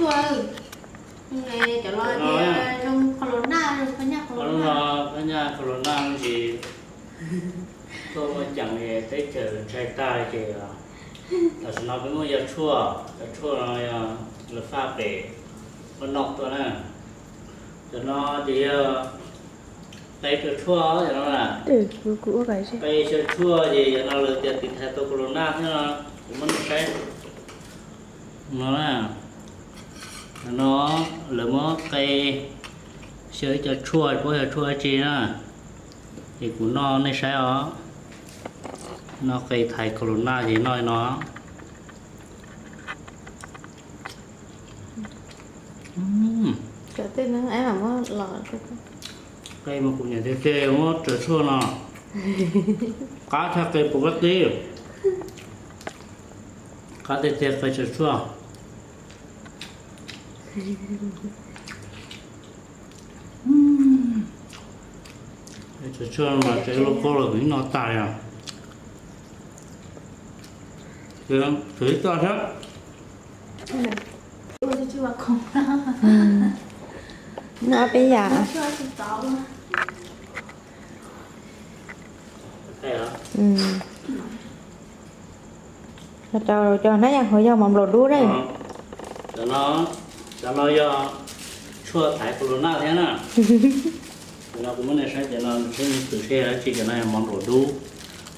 Cov los tias zoo corona, zoo phab nyaj corona, phab nyaj corona no ces tuaj ua ceem teb chaws ntshai tag ces tam sim no peb muaj yog tshuaj, cov tshuaj no yog lawv faj pem Pab Nom tuaj na. Cov no ces yog qe xyaw tshuaj, cov no na, qe xyaw tshuaj ces cov no lawv tias tiv thaiv tau corona thiab no, kuv muab nej saib no na. Cov no lawv muab qe xyaw ib co tshuaj, paub xyaw tshuaj dab tsi na, ces kuv noj nej saib os. No qe thaiv corona ces noj li no. Qe mas kuv nyiam tiag tiag muab xyaw tshuaj no, qab tshaj qe puas kab tib, qab tiag tiag qe xyaw tshuaj. Xyaw tshuaj mas tsev luaj koj los kuv ib noj tag li os. Tsuas ib txoj thiab. Noj peb yam. Rau cov hnab yam hauv yog mov nplaum dub na. Cov no yog tshuaj thaiv corona thiab na. Cov no kuv muab nej saib, cov no seb nws twm seb dab tsi, cov no yog mov nplaum dub.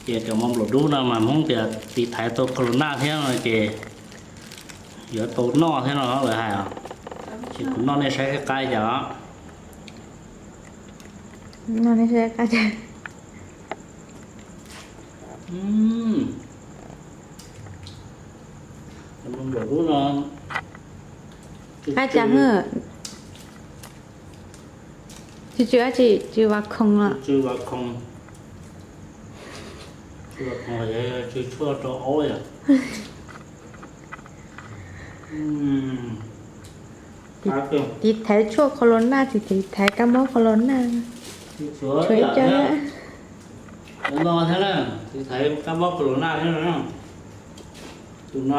Ces cov mov nplaum dub no mas Hmoob tias tiv thaiv tau corona thiab no ces yuav tau noj thiab no lawv hais os. Ces kuv noj nej saib qab cas. Noj nej saib qab cas. Cov mov nplaum dub no qab cas. Tsw tsw dab tsi, tsw vas khoom los? Tsw vas khoom, tsw vas khoom, tsw tshuaj rau aub yom. Tiv thaiv tshuaj corona, tiv thaiv kab mob corona. Tshuav ib co no thiab na, tiv thaiv kab mob corona thiab no. Tus no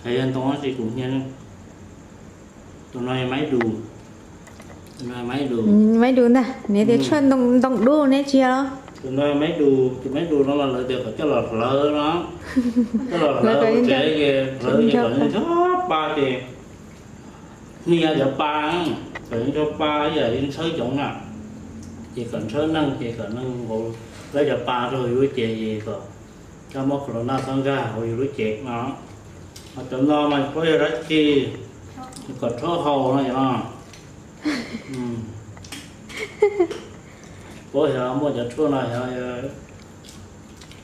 hais yog ntoo dab tsi kuv nyiam. Tus no yog maib dus, tus no yog maib dus. Maib dus ntag, nws tias tshuaj ntoo dub ne tsis yog los? Tus no maib dus, tus maib dus no mas lawv tias kom coj los hlawv no, coj los hlawv ua tsev ces hlawv ces kom nco pa ces, hnia cov pa, kom nco pa ib yam li ntshawb yoov na, ces kom ntshawb neeg ces kom neeg nqus lawv cov pa rau yus lub cev ces kom kab mob corona txhob nkag hauv yus lub cev no. Ho cov no mas puab yog dab tsi, kom rhaub haus no yom. Puab yog muaj cov tshuaj no yog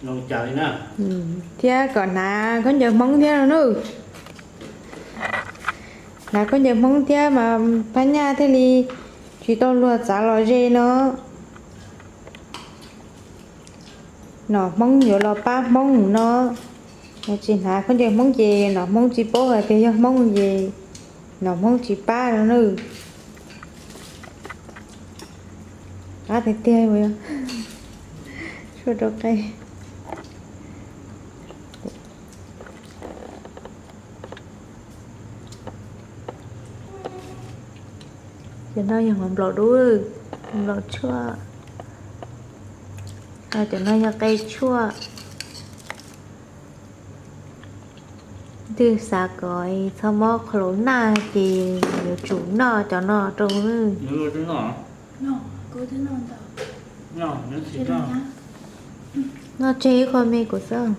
zoo cas li na. Thiab kom hnav khaub ncaws Hmoob thiab no na. Hnav khaub ncaws Hmoob thiab mas phab nyaj thiaj li tsis tau luag txav los ze no. Nom Hmoob yuav los pab Hmoob no. Tsis hnav khaub ncaws Hmoob ces nom Hmoob tsis paub hais tias yog Hmoob ces nom Hmoob tsis pab no na. Qab tiag tiag, tshuaj rau qe. Cov no yog mov nplaum dub, nplaum tshuaj. Cov no yog qe tshuaj. Twg xav kom txhob mob corona ces yuav tsum noj cov no rau. Noj tseg ib qho me kuv xwb.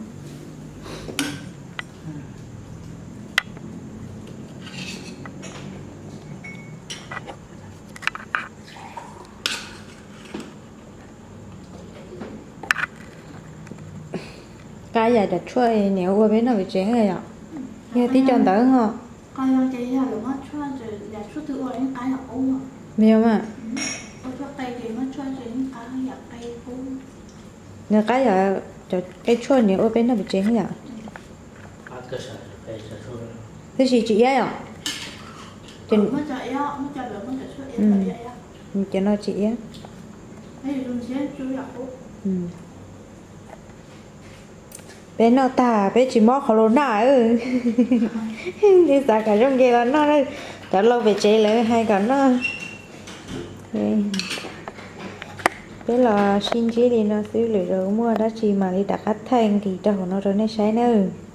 Qab yam cov tshuaj niam ua peb noj pem tsev yom, yog tib co ntawd ho. Yog mas, nws qab yam cov qe tshuaj niam ua peb noj pem tsev yom. Tab sis tsis iab yom. Cov no tsis iab. Peb noj tag peb tsis mob qhov los noj. Twb xav kom zoo nkaus los noj na, cov laus pem tsev lawv hais kom noj. Peb los sib ntsib li no xwb, lwm zaus muaj dab tsi mam li rov qab thaij nqis rau hauv no rau nej saib nawb.